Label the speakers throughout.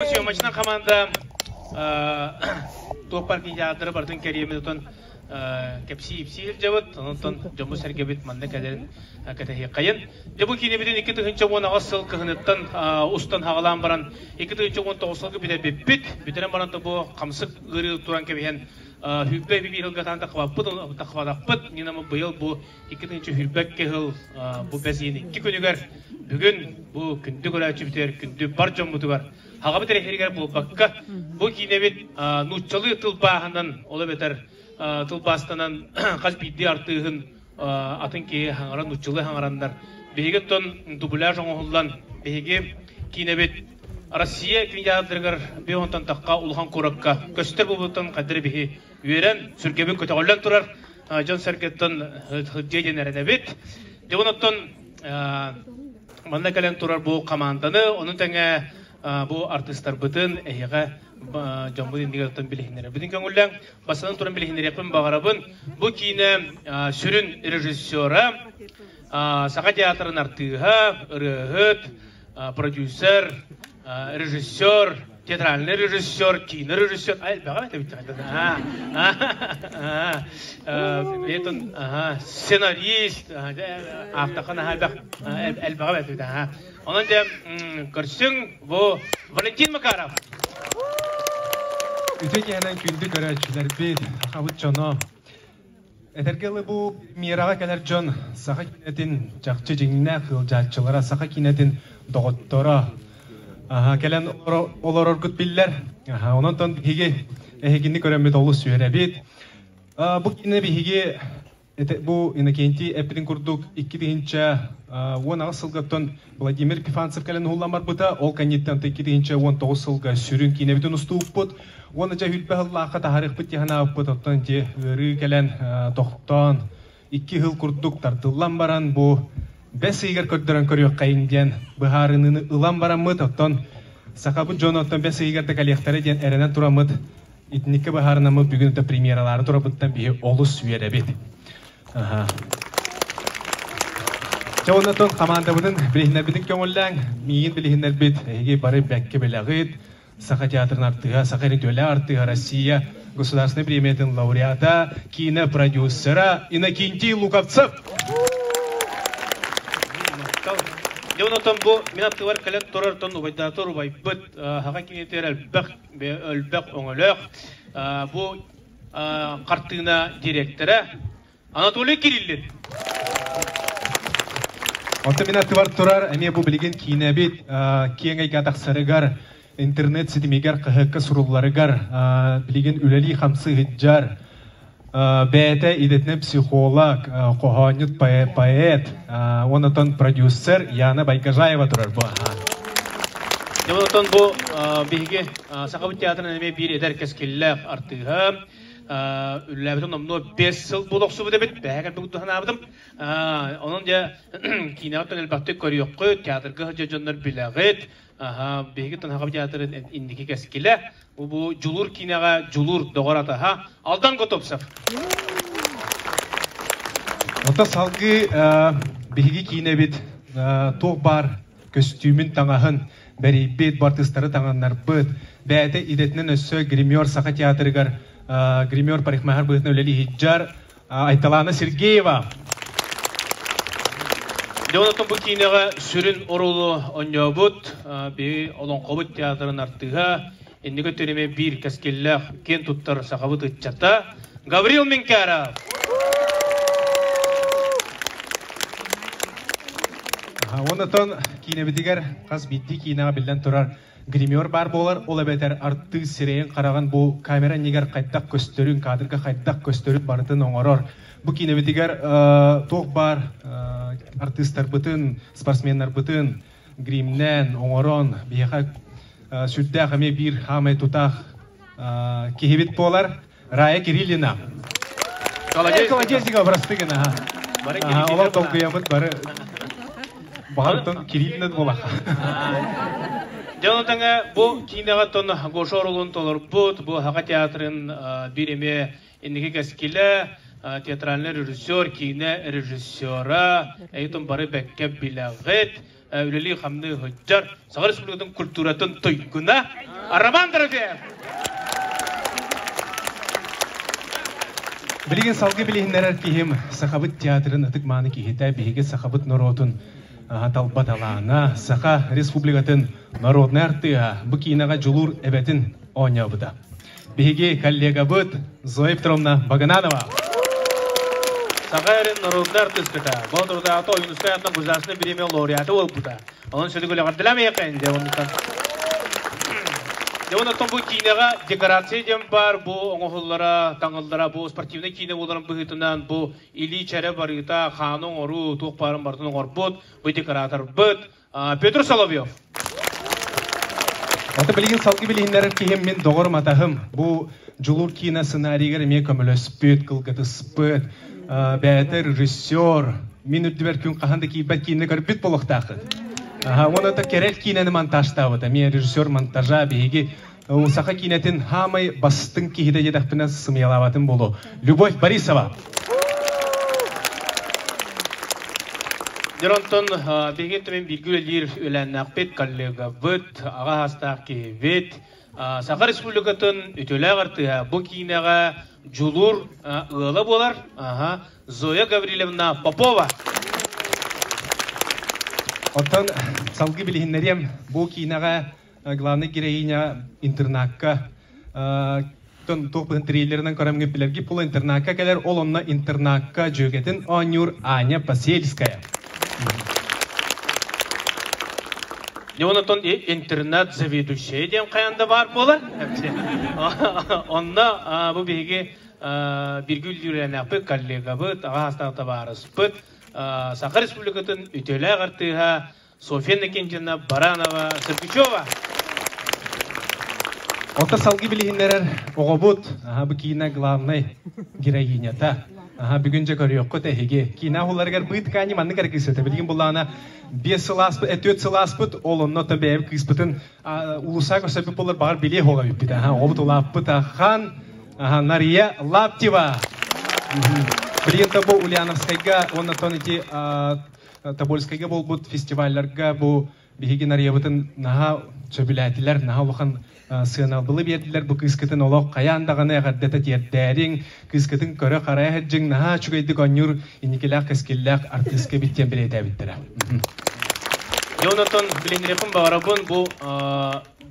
Speaker 1: Съемочная команда туох бар театры барытын кэриэмит отон кэпсии-ипсии илдьэбит, онтон дьоммут-сэргэбит манна кэлэрин кэтэһиэххэйин. Дьэ бу киинэбитин 2018 сыл кыһыныттан устан хаҕалаан баран 2019 сылга бүтэрбиппит. Бүтэрэн баран да бу хамсык ыарыы туран кэбиһэн сүүрбэ биир сылга таххабаппыт, таххабатахпыт. Нина быйыл бу 2022 сыл бу бэс ыйын икки күнүгэр бүгүн бу күндү көрөөччүбүтүгэр, күндү бар дьоммутугар хаҕабыт эрэ иһигэр буолбакка, бу киинэбит нууччалыы тылбааһынан, ол эбэтэр тылбаастанан хас биирдии артыыһын атын киһи хаҥаран, нууччалыы хаҥараннар, биһиги оттон дубляж оҥоһуллан, биһиги киинэбит Россия кинотеатрыгар биэ тахха улахан куоракка көстөр буолбуттан хайдары биһи үөрэн, сүргэбит көтөҕүллэн турар дьон-сэргэттэн сылдьыа диэн эрэнэбит. Дьэ оттон манна кэлэн турар бу команданы, ону тэҥэ бу артыыстарбытын эһиэхэ дьоммут иннигэр оттон билиһиннэрэбитин көҥүллээҥ. Бастатан туран билиһиннэриэхпин баҕарабын. Бу киинэ сүрүн режиссера, Саха театрын артыыһа, ырыаһыт, продюсер, режиссер, театральный режиссер, кинорежиссер, элбэҕи этэбит сценарист, аахтахха элбэҕи этэбит Онон дьэ көрсүҥ бу Валентин Макаров.
Speaker 2: Үтүө киэһэнэн күндү көрөөччүлэрбит, сахабыт дьоно. Этэргэ дылы бу мираҕа кэлэр дьон саха киинэтин чахчы дьиҥнээх ыалдьааччылара, саха киинэтин доҕотторо кэлэн олороргут биллэр. Онон биһиги эһигини көрөммүт олус үөрэбит. Бу киинэ биһиги бу Иннокентий эппитин курдук 2018 сылгаттан Владимир Пифанцев кэлэн уһуллан барбыта. Ол кэнниттэн 2019 сылга сүрүн киинэбитин устууппут. Уонна дьэ хүлбэ сыллаахха таһаарыахпыт дии санаабыппыт. Оттон ити ыарыы кэлэн тохтоон 2 сыл курдук тардыллан баран бу бэс ыйыгар көрдөрөн көрүөххэйиҥ диэн быһаарыныыны ылан бараммыт, оттон сахабыт дьоно оттон бэс ыйыгар да кэлиэхтэрэ диэн эрэнэн тураммыт, итинниккэ быһаарынаммыт бүгүн это премьералаары турабыттан биһи олус үөрэбит. Чэ оннотон командабытын билиһиннэрбитин көҥүллээҥ, миигин билиһиннэрбит, эһиги бары бэккэ билэҕит, Саха театрын артыыһа, Саха ритуале артыыһа, Россия государственной премиятын лауреата, кинопродюсера Иннокентий Луковцев.
Speaker 1: Дьэ онтон бу мин аттыбар кэлэн турар убайдаатар убайбыт хаха кинитигэр элбэх элбэх өҥөлөөх бу хартыына директора Анатолий Кириллин.
Speaker 2: Онтон мин аттыбар турар эмиэ бу билигин киинэбит киэҥ эйгэ тахсарыгар, интернет ситимигэр хаһыакка сурулларыгар билигин үлэлии-хамсыы сылдьар бэйэтэ идэтинэн психолог, хоһоонньут поэт, онтон продюсер Яна Байгажаева турар бу.
Speaker 1: Дьэ онтон бу биһиги Сахабыт театрын эмиэ биир эдэр кэскиллээх артыыһа үлэлээбитин номнуо 5 сыл буола охсубут эбит, бэһэ кэлбит санаабытым. Онон дьэ киинэҕэ элбэхтик көрүөххүт, театрга сылдьар дьоннор билэҕит. Биһиги Сахабыт театрын инники кэскилэ. Бу Дьулуур киинэҕэ Дьулуур доҕор атаһа Алдан Готовцев.
Speaker 2: Ота салгыы биһиги киинэбит туох баар көстүүмүн таҥаһын бэрийбит, артыыстары таҥыннарбыт, бэйэтэ идэтинэн өссө гример Саха театрыгар гример парикмахер быһыытынан үлэлии сылдьар Айталана Сергеева.
Speaker 1: Дьэ онтон бу киинэҕэ сүрүн оруолу оонньообут биһи Олоҥхобут театрын артыыһа, инники өттүнэн биир кэскиллээх киэн туттар сахабыт ыччата Гаврил Менкяров.
Speaker 2: Онтон киинэбитигэр хас биирдии киинэҕэ биллэн турар гример баар буолар, ол эбэтэр артыыс сирэйин хараҕын бу камера иннигэр хайдах көстөрүн, кадрга хайдах көстөрүн барытын оҥорор. Бу киинэбитигэр туох баар артыыстарбытын, спортсменнарбытын гримнээн, оҥорон, биһиэхэ сүрдээх эмиэ биир хаамай тутаах киһибит буолар Рая Кириллина. Колодезникова, прости гына. Олор толкуйамыт бары баҕартан Кириллина буолар.
Speaker 1: Дьэ онтон бу киинэҕэ тон Гоша оруолун толорбут, бу Саха театрын биир эмиэ инники кэскилэ, театральный режиссер, киинэ режиссера, эйтон бары бэккэ билэҕит. үлэлии-хамныы сылдьар Саха Республикатын культуратын туйгуна Роман Дорофеев.
Speaker 2: Билигин салгыы билиһиннэрэр киһим Сахабыт театрын ытык-мааны киһитэ, биһиги сахабыт норуотун талба талаана, Саха Республикатын народнай артыыһа, бу киинэҕэ Дьулуур эбэтин оонньообута. Биһиги коллегабыт Зоя Петровна Багананова.
Speaker 1: Саха эрин народнай артыыската, Боотурдаата Ойуунускай аатынан государственнай бириэмийэ лауреата буолбута. Онон сүрү күлэҕэрдилэм эйэхэ оннуттан. Дьэ онтон бу киинэҕэ декорация диэн баар, бу оҥоһуллара, таҥыллара, бу спортивнай киинэ буоларын быһыытынан бу илии чэрэ барыыта, хааны оҥоруу, туох баарын барытын оҥорбут, бу декораторбыт Петр Соловьев.
Speaker 2: Ата билигин салгыы билиһиннэрэр киһим мин доҕорум атаһым. Бу Дьулуур киинэ сценарийыгар эмиэ көмөлөспүт, кылгатыспыт, бэйэтэ режиссер, мин үрдүбэр күн хаһан да киирбэт киинэ көрбүт буолуохтааххыт. Уонна да Кэрэл киинэни монтажтаабыт, эмиэ режиссер монтажа биһиги саха киинэтин хаамай бастыҥ киһитэ диэтэхпинэ сымыйалаабатым буолуо. Любовь Борисова.
Speaker 1: Дьэ онтон биһиги түмэн бииргэ үлэлиир үлээннээхпит, коллегабыт, аҕа саастаах киһибит, Саха Республикатын үтүөлээх артыыһа бу киинэҕэ Дьулуур ыала буолар, Зоя Гаврильевна Попова.
Speaker 2: Оттон салгыы билиһиннэриэм бу киинэҕэ главный героиня интернакка туох быһын трейлерынан көрөмҥө билэрги пула интернакка кэлэр ол онно интернакка дьүөгэтин оонньуур Аня Посельская.
Speaker 1: Онтон интернат заведующая диэн хайан да баар буолар. Онно бу биһиги биргүл үлэлээхпит коллегабыт, аҕа саастаах табаарыспыт, Саха Республикатын үтүөлээх артыыһа Софья Никитина Баранова Сергучева.
Speaker 2: Ота салгыы билиһиннэрэр оҕобут, бу киинэ главнай героинята. Бүгүн дьэ көрүөххүт эһиги. Киинэ аһуларыгар быыт каани маннык эрэ кыыс этэ. Билигин буллаана 5 сыл ааспыт, 4 сыл ааспыт, ол онно то бэйэбит кыыспытын улуусаа көрсөппүт буолар баҕар билиэ хола бүппүт. Оҕобут улааппыт ахан Нария Лаптева. Билигин то бу Ульяновскайга уонна тон ити Тобольскайга буолбут фестивалларга бу биһиги Нарыйабытын наһаа сөбүлээтилэр, наһаа улахан сыанабылы биэрдилэр. Бу кыыскытын олох хайаан даҕаны эҕэрдэтэ тиэрдээриҥ, кыыскытын көрө-харайа сылдьыҥ, наһаа үчүгэйдик оонньуур инникилээх, кэскиллээх артыыска эбит диэн бэлиэтээбиттэрэ.
Speaker 1: Дьэ онтон билиҥҥирэппин баҕарабын бу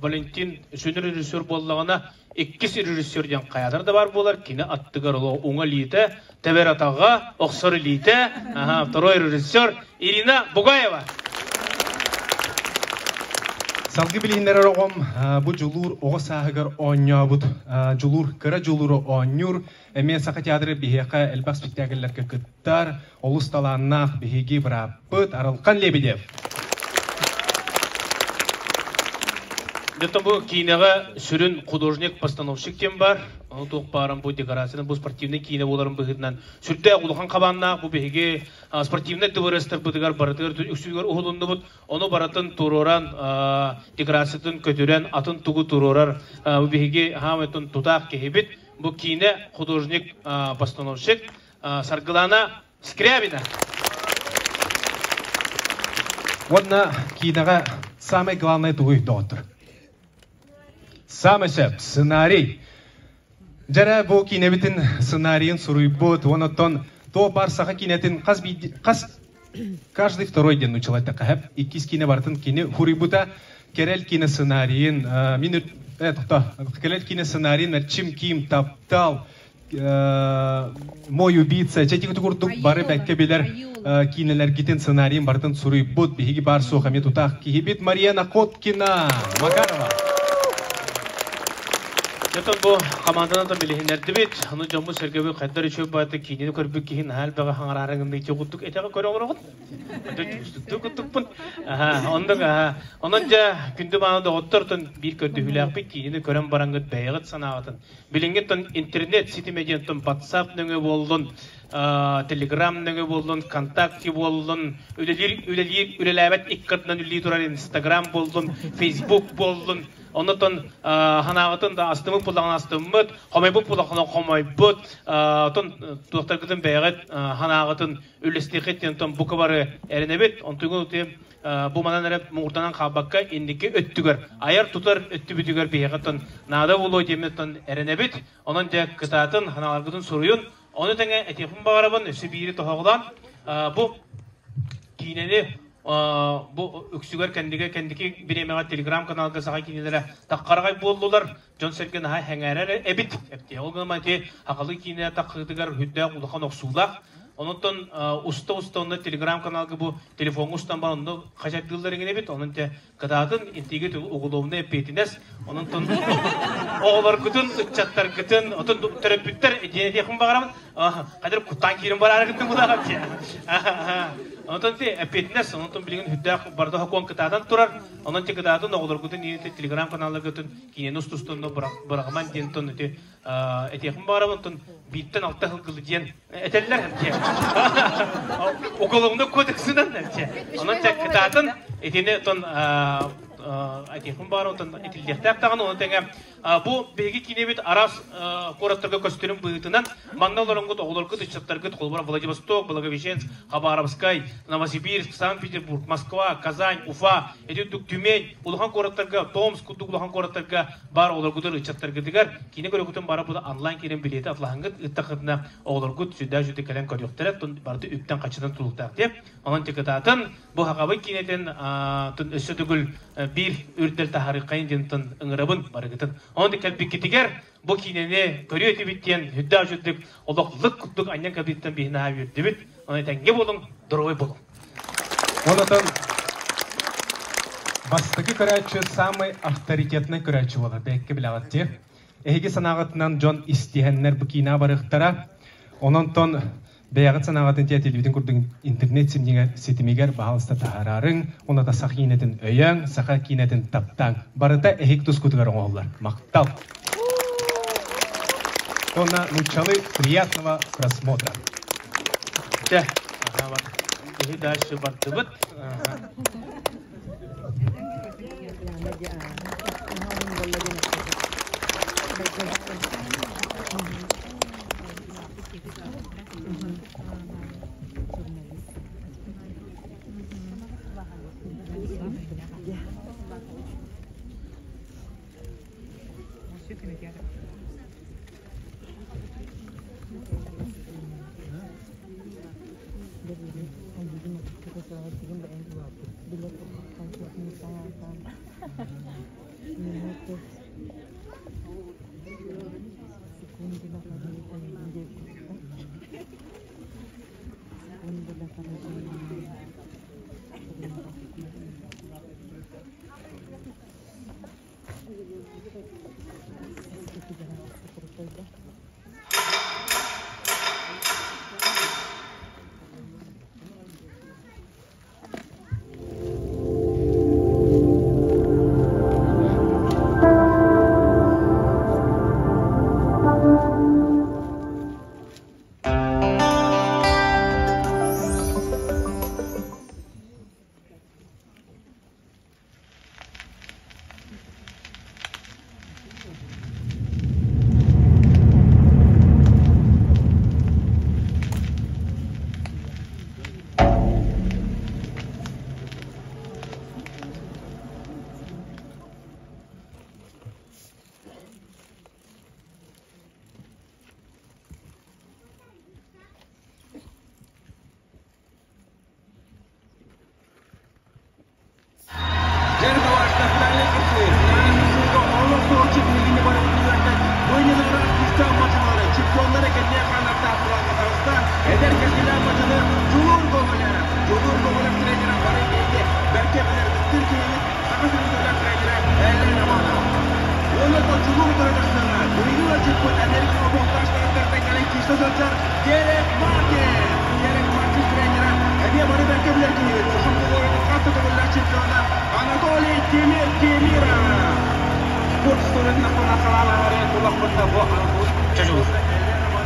Speaker 1: Валентин сүнүр режиссер буоллаҕына иккис режиссер диэн хайаатар да баар буолар, кини аттыгар олох уҥа илиитэ Тэбэр атаҕа, охсор илиитэ, ага, второй режиссер Ирина Бугаева.
Speaker 2: Салгыы билиһиннэрэр оҕом бу Дьулуур оҕо сааһыгар оонньообут Дьулуур кыра Дьулууру оонньуур эмиэ Саха театры биһиэхэ элбэх спектакльлэргэ кыттар олус талааннаах биһиги бырааппыт Арылхан Лебедев.
Speaker 1: Дьэ бу киинэҕэ сүрүн художник-постановщик диэн бар. Ону туох бааран бу декорацияны бу спортивнай киинэ буоларын быһыытынан сүрдээх улахан хабааннаах бу биһиги спортивнай дыбарыастарбытыгар барытыгар үксүгэр уһулуннубут. Ону барытын туруоран декорациятын көтүрэн атын тугу туруорар бу биһиги хаамайтын тутаах киһибит. Бу киинэ художник постановщик Саргылана Скрябина.
Speaker 2: Уонна киинэҕэ самый главный тугуй доҕоттор? Самый сөп сценарий. Дьэрэ бу киинэбитин сценарийын суруйбут, онон то бар саха киинэтин хас хас каждый второй день нууччалай тэхэп иккис киинэ барытын кини хуруйбута Кэрэл киинэ сценарийын мин тохто Кэрэл киинэ сценарийын Эрчим Ким таптал Мой убийца чэтик курдук бары бэккэ билэр киинэлэргитин сценарийын барытын суруйбут биһиги баар суох эмиэ тутаах киһибит Мария Находкина Макарова.
Speaker 1: Дьэтон бу хамаанданан билиһиннэрдибит. Ону дьоммут сэргэбит хайдар үчүгэй баайта киинэни көрбүт киһи наһаа элбэҕи хаҥараары гынныйча курдук этэҕэ көрө олороҕут. Куттукпун. Оннук онон дьэ күндү мааны доҕоттортон биир көрдөһүүлээхпит киинэни көрөн бараҥҥыт бэйэҕит санааҕытын Билиҥҥи интернет ситимэ диэн WhatsApp нөҥүө буоллун, Telegram нөҥүө буоллун, ВКонтакте буоллун, үлэлиир үлэлиир үлэлээбэт икки ардынан үлэлии турар Instagram буоллун, Facebook буоллун. Оннотон ханааҕытын да астымыт буллаҕына астыммыт, хомойбут буллаҕына хомойбут, отон туохтаргытын бэйэҕит ханааҕытын үллэстиэххит диэн отон бука бары эрэнэбит. Онтугун бу манан эрэ муҥурданан хаалбакка инники өттүгэр, айар-тутар өттүбүтүгэр биһиэхэ оттон наада буолуо диэммит оттон эрэнэбит. Онон дьэ кытаатын, ханааларгытын суруйун. Ону тэҥэ этиэхпин баҕарабын, өссө биири тоһоҕолоон, бу киинэни бу үксүгэр кэннигэ кэнники бириэмэҕэ телеграм-каналга саха киинэлэрэ таххараҕай буоллулар, дьон-сэргэ наһаа сэҥээрэр эбит. Ол гынан ити сахалыы киинэ таххыытыгар үрдээх улахан охсуулаах. Онон уста-уста онно телеграм-каналга бу телефоҥҥа устан баран онно хачайдыыллар эҥин эбит. Онон те кытаатын интиги уголовный эппиэтинэс. Онон оҕолоргутун, ыччаттаргытын, отон төрөппүттэр диэн этиэхпин баҕарабын. Хадыр куттаан киирэн бараарыгытын булаҕам Онтон ти эппиэтинэс, онтон билигин үрдээх барда хокуон кытаатан турар. Онон ти кытаатын оҕолоргутун телеграм-каналларгытын киинэни устустунно быраҕыман диэн тон ити этиэхпин баҕарабын онтон бииртэн алта сылгылы диэн этэллэр диэн уголовный кодексынан онон дьэ кытаатын итини тон этиэхпин баҕарабын онтон итиллиэхтээх даҕаны ону тэҥэ бу биһиги киинэбит араас куораттарга көстөрүн быһыытынан манна олоронгут оҕолоргут ыччаттаргыт холобура Владивосток, Благовещенск, Хабаровскай, Новосибирск, Санкт-Петербург, Москва, Казань, Уфа, ити курдук Тюмень улахан куораттарга, Томск курдук улахан куораттарга баар оҕолоргутун ыччаттаргытыгар киинэ көрөкүтүн бара бу онлайн киирэн билиэти атлаһыҥҥыт ыттаххытына оҕолоргут сүрдээх үчүгэй кэлэн көрүөхтэрэ барыта үптэн хаччытан тулуктаах диэ онон тикытаатын бу хахабый киинэтин өссө төгүл биир үрдэл таһаарыаххайын диэн ыҥырабын барыгытын онон кэлбиккитигэр бу киинэни көрүө этибит диэн үрдээх үчүгдүк олох лык курдук анньан кэлбититтэн биһи наһаа үөрдүбүт онон этэҥҥэ буолуҥ доруобай буолуҥ.
Speaker 2: Онотон бастакы көрөөччү самый авторитетный көрөөччү буолар бэйэккэ билэҕит дии. Эһиги санааҕытынан дьон истиһэннэр бу киинэ барыахтара. Ононтон бэйэҕит санааҕытын тиэтилбитин курдук интернет ситимигэр баһаалыста таһаарарыҥ, уната саха киинэтин өйөөҥ, саха киинэтин таптааҥ. Барыта эһик тускутугар оҥоһуллар. Махтал! Уонна нууччалыы приятного просмотра.
Speaker 1: Чэ, киһи дальше бардыбыт.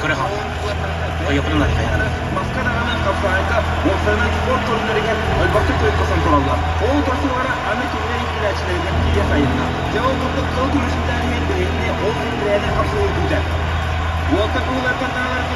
Speaker 3: Көрө хаал. Ойоппутун арыйа.
Speaker 4: Маска даҕаны хапсаҕайга, уопсайынан спорт көрүҥнэригэр элбэхтик туйуккасан тураллар. Ол утарсыылара аны кинилэр иитиллээччилэригэр тиийэ сайынна. Дьэ ол курдук кыл көмүс мэтээлиһин биһигини ол интирээни хапсыһыы күүтэр. Уолта кыыллартан тааларга